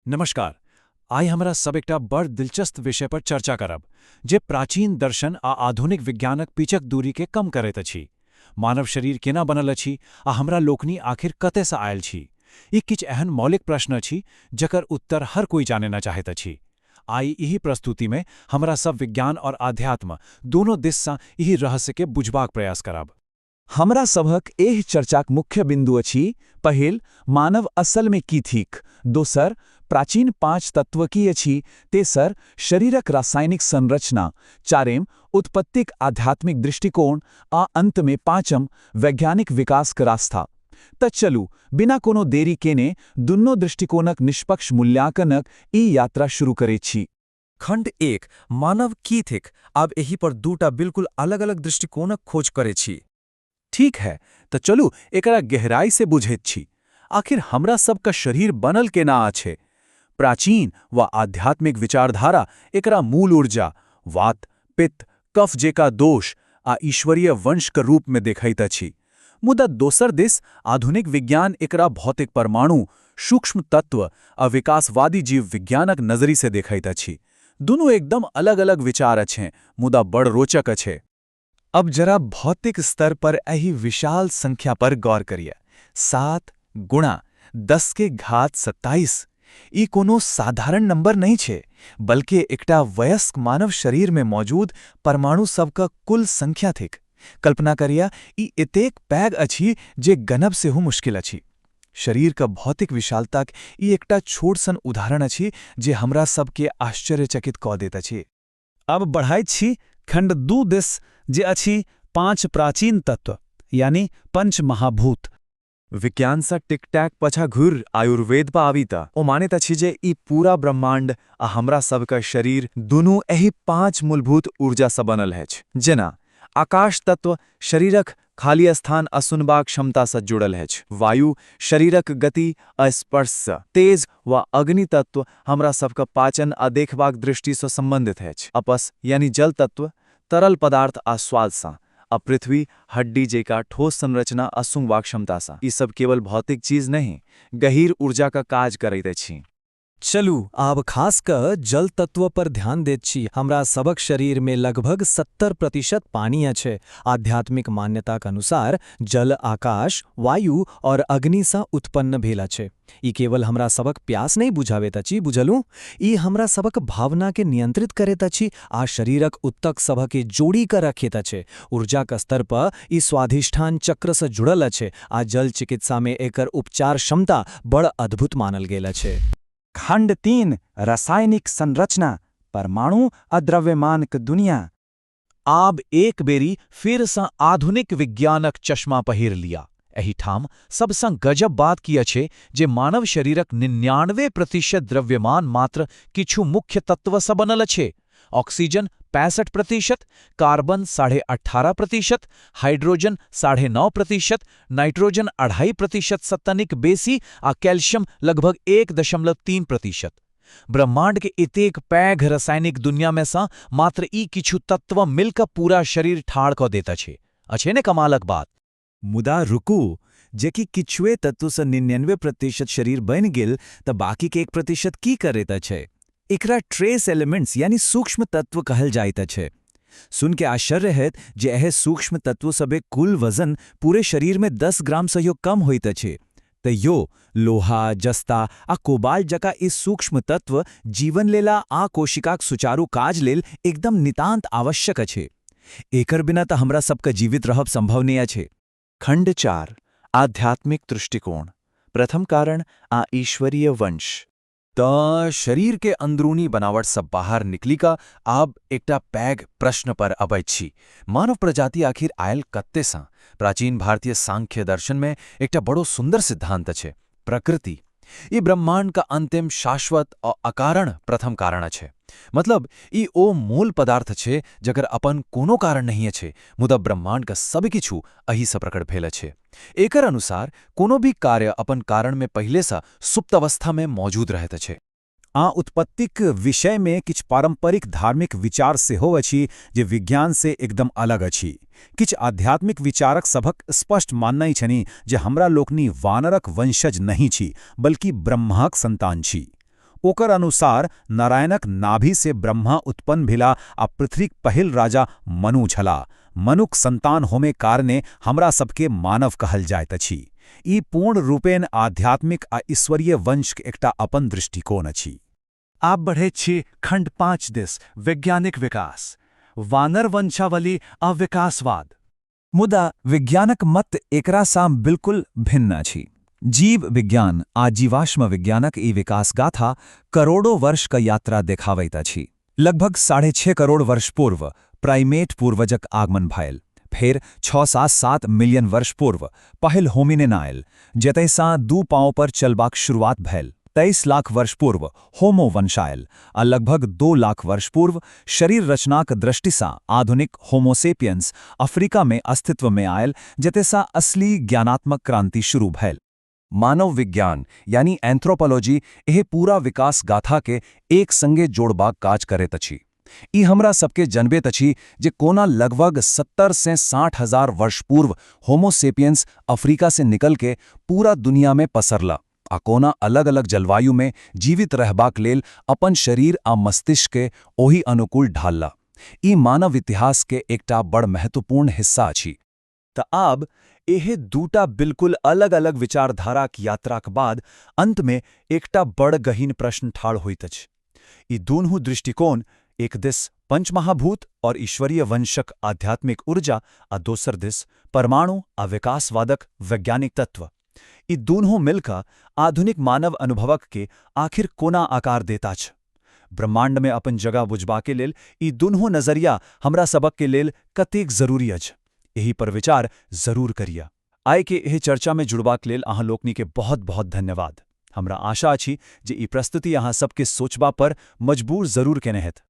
नमस्कार। आइ हमरा सब एकटा बड़ दिलचस्प विषय पर चर्चा करब जे प्राचीन दर्शन आ आधुनिक विज्ञानक बीचक दूरी के कम करैत अछि। मानव शरीर केना बनल अछि आ हमरा लोकनि आखिर कतयसँ आयल छी? ई किछु एहन मौलिक प्रश्न अछि जकर उत्तर हर कोई जाने चाहैत अछि। आइ एहि प्रस्तुतिमे हमरा सब विज्ञान और आध्यात्म दोनों दिससँ एहि रहस्य के बुझबाक प्रयास करब। हमरा सभक एहि चर्चाक मुख्य बिन्दु अछि, पहिल, मानव असलमे की थिक? दोसर, प्राचीन पाँच तत्व की अछि? तेसर, शरीरक रासायनिक संरचना। चारिम, उत्पत्तिक आध्यात्मिक दृष्टिकोण। आ अंतमे पाँचम, वैज्ञानिक विकासक रास्ता। तऽ चलू, बिना कोनो देरी केने दुनू दृष्टिकोणक निष्पक्ष मूल्यांकनक ई यात्रा शुरू करैत छी। खण्ड 1, मानव की थिक? आब एहि पर दूटा बिल्कुल अलग-अलग दृष्टिकोणक खोज करै छी। ठीक है, तऽ चलू एकरा गहराई से बुझैत छी। आखिर हमरा सबका शरीर बनल केना अछि? प्राचीन वा आध्यात्मिक विचारधारा एकरा मूल ऊर्जा, वात, पित्त, कफ जेका दोष आ ईश्वरीय वंशक रूप में देखैत अछि। मुदा दोसर दिस आधुनिक विज्ञान एकरा भौतिक परमाणु, सूक्ष्म तत्व आ विकासवादी जीव विज्ञानक नजरी से देखैत अछि। दुनू एकदम अलग-अलग विचार अछि, मुदा बड़ रोचक अछि। अब जरा भौतिक स्तर पर एहि विशाल संख्या पर गौर करिए। 7 गुणा 10 के घात 27। ई कोनो साधारण नंबर नहीं छे, बल्कि एकटा वयस्क मानव शरीर में मौजूद परमाणु सबक कुल संख्या थिक। कल्पना करिए, ई एतेक पैघ अछि जे गनब सेहो मुश्किल अछि। शरीर क भौतिक विशालताक ई एकटा छोट सन उदाहरण अछि जे हमरा सबके आश्चर्यचकित कऽ दैत अछि। अब बढ़ाइत छी खंड 2 दिस, जे अछि पांच प्राचीन तत्व यानी पंच महाभूत। विज्ञानसँ टिकटैक पछा घुर आयुर्वेद पर आबी तऽ ओ मानैत अछि जे ई पूरा ब्रह्मांड आ हमरा सबके शरीर दुनू एहि पांच मूलभूत ऊर्जासँ बनल अछि। जेना आकाश तत्व शरीरक खाली स्थान आ सुनबाक क्षमतासँ जुड़ल अछि, वायु शरीरक गति आ स्पर्शसँ, तेज वा अग्नि तत्व हमरा सबके पाचन आ देखबाक दृष्टिसँ संबंधित अछि, अपस यानी जल तत्व तरल पदार्थ आ स्वादसँ, आ पृथ्वी हड्डी जेका ठोस संरचना आ सूंघबाक क्षमतासँ। ई सब केवल भौतिक चीज नहि, गहीर ऊर्जा का काज करैत अछि। चलू आब खास कऽ जल तत्व पर ध्यान दैत छी। हमरा सबक शरीर में लगभग 70% पानी अछि। आध्यात्मिक मान्यताक अनुसार जल आकाश, वायु और अग्निसँ उत्पन्न भेल अछि। ई केवल हमरा सबक प्यास नहि बुझाबैत अछि, बुझलहुँ? ई हमरा सबक भावना के नियंत्रित करैत अछि आ शरीरक उत्तक सभके जोड़ी कऽ रखैत अछि। ऊर्जाक स्तर पर ई स्वाधिष्ठान चक्रसँ जुड़ल अछि आ जल चिकित्सा में एकर उपचार क्षमता बड़ अद्भुत मानल गेल अछि। खंड 3, रासायनिक संरचना, परमाणु आ द्रव्यमानक दुनिया। आब एक बेरी फेरसँ आधुनिक विज्ञानक चश्मा पहिर लिया। एहिठाम सबसँ गजब बात की अछि जे मानव शरीरक 99% द्रव्यमान मात्र किछु मुख्य तत्वसँ बनल अछि। ऑक्सीजन 65%, कार्बन 18.5%, हाइड्रोजन 9.5%, नाइट्रोजन 2.5% सँ तनिक बेसी आ कैल्शियम लगभग 1.3%। ब्रह्मांड के एतेक पैघ रासायनिक दुनिया में सँ मात्र ई किछु तत्व मिलकऽ पूरा शरीर ठाढ़ कऽ दैत अछि। अछि ने कमालक बात? मुदा रुकू, जे कि किछुए तत्वसँ 99% शरीर बनि गेल तऽ बाकीके 1% की करैत अछि? एकरा ट्रेस एलिमेंट्स यानी सूक्ष्म तत्व कहल जाइत अछि। सुन के आश्चर्य हैत जे एहि सूक्ष्म तत्व सबे कुल वजन पूरे शरीरमे 10 ग्राम सहियो कम होइत अछि। तैयो लोहा, जस्ता आ कोबाल्ट जकाँ ई सूक्ष्म तत्व जीवन लेल आ कोशिकाक सुचारू काज लेल एकदम नितांत आवश्यक अछि। एकर बिना तऽ हमरा सबके जीवित रहब संभव नहि अछि। खंड 4, आध्यात्मिक दृष्टिकोण, प्रथम कारण आ ईश्वरीय वंश। तऽ शरीर के अंदरूनी बनावट सब बाहर निकली का आब एकटा पैघ प्रश्न पर अबैत छी। मानव प्रजाति आखिर आयल कत्तेसँ? प्राचीन भारतीय सांख्य दर्शन में एकटा बड़ो सुंदर सिद्धांत अछि, प्रकृति। ई ब्रह्मांड का अंतिम, शाश्वत और अकारण प्रथम कारण अछि। मतलब ई ओ मूल पदार्थ छै जकर अपन कोनो कारण नहीं अछि, मुदा ब्रह्मांड का सब किछु एही प्रकट भेल अछि। एकर अनुसार कोनो भी कार्य अपन कारण में पहिलेसँ सुप्त अवस्था में मौजूद रहैत अछि। आ उत्पत्तिक विषयमे किछु पारंपरिक धार्मिक विचार सेहो अछि जे विज्ञान से एकदम अलग अछि। किछु आध्यात्मिक विचारक सभक स्पष्ट माननाइ छनि जे हमरा लोकनि वानरक वंशज नहि छी, बल्कि ब्रह्माक संतान छी। ओकर अनुसार नारायणक नाभि से ब्रह्मा उत्पन्न भेला आ पृथ्वीक पहिल राजा मनु छला। मनुक संतान होमे कारणे हमरा सबके मानव कहल जाइत अछि। ई पूर्ण रूपेण आध्यात्मिक आ ईश्वरीय वंशक एकटा अपन दृष्टिकोण अछि। आब बढ़ैत छी खंड 5 दिस, वैज्ञानिक विकास, वानर वंशावली आ विकासवाद। मुदा विज्ञानक मत एकरा सँ बिल्कुल भिन्न अछि। जीव विज्ञान आ जीवाश्म विज्ञानक ई विकास गाथा करोड़ों वर्ष क यात्रा देखाबैत अछि। लगभग 6.5 करोड़ वर्ष पूर्व प्राइमेट पूर्वजक आगमन भयल। फेर 6 सँ 7 मिलियन वर्ष पूर्व पहिल होमिनिन आयल, जतयसँ दू पाँव पर चलबाक शुरुआत भेल। 23 लाख वर्ष पूर्व होमो वंश आयल आ लगभग 2 लाख वर्ष पूर्व शरीर रचनाक दृष्टिसँ आधुनिक होमोसेपियंस अफ्रीकामे अस्तित्वमे आयल, जतयसँ असली ज्ञानात्मक क्रांति शुरू भेल। मानव विज्ञान यानी एंथ्रोपोलॉजी एहि पूरा विकास गाथा के एक संगे जोड़बाक काज करैत अछि। ई हमरा सबके जनबैत अछि जे कोना लगभग 70 से 60 हजार वर्ष पूर्व होमोसेपियंस अफ्रीका से निकल के पूरा दुनिया में पसरला आ कोना अलग-अलग जलवायु में जीवित रहबाक लेल अपन शरीर आ मस्तिष्क के ओहि अनुकूल ढालला। ई मानव इतिहास के एकटा बड़ महत्वपूर्ण हिस्सा अछि। तऽ आब एहे दूटा बिल्कुल अलग-अलग विचारधाराक यात्राक बाद अंतमे एकटा बड़ गहीन प्रश्न ठाढ़ होइत अछि। ई दुनू दृष्टिकोण, एक दिस पंचमहाभूत और ईश्वरीय वंशक आध्यात्मिक ऊर्जा आ दोसर दिस परमाणु आ विकासवादक वैज्ञानिक तत्व, ई दुनू मिलकऽ आधुनिक मानव अनुभवक के आखिर कोना आकार देता अछि? ब्रह्मांडमे अपन जगह बुझबाके लेल ई दुनू नजरिया हमरा सबक के लेल कतेक जरूरी अछि? एहि पर विचार जरूर करिय। आइ के एहि चर्चा में जुड़बाक लेल अहाँ लोकनि के बहुत बहुत धन्यवाद। हमरा आशा अछि जे ई प्रस्तुति अहाँ सबके सोचबा पर मजबूर जरूर केने हेत।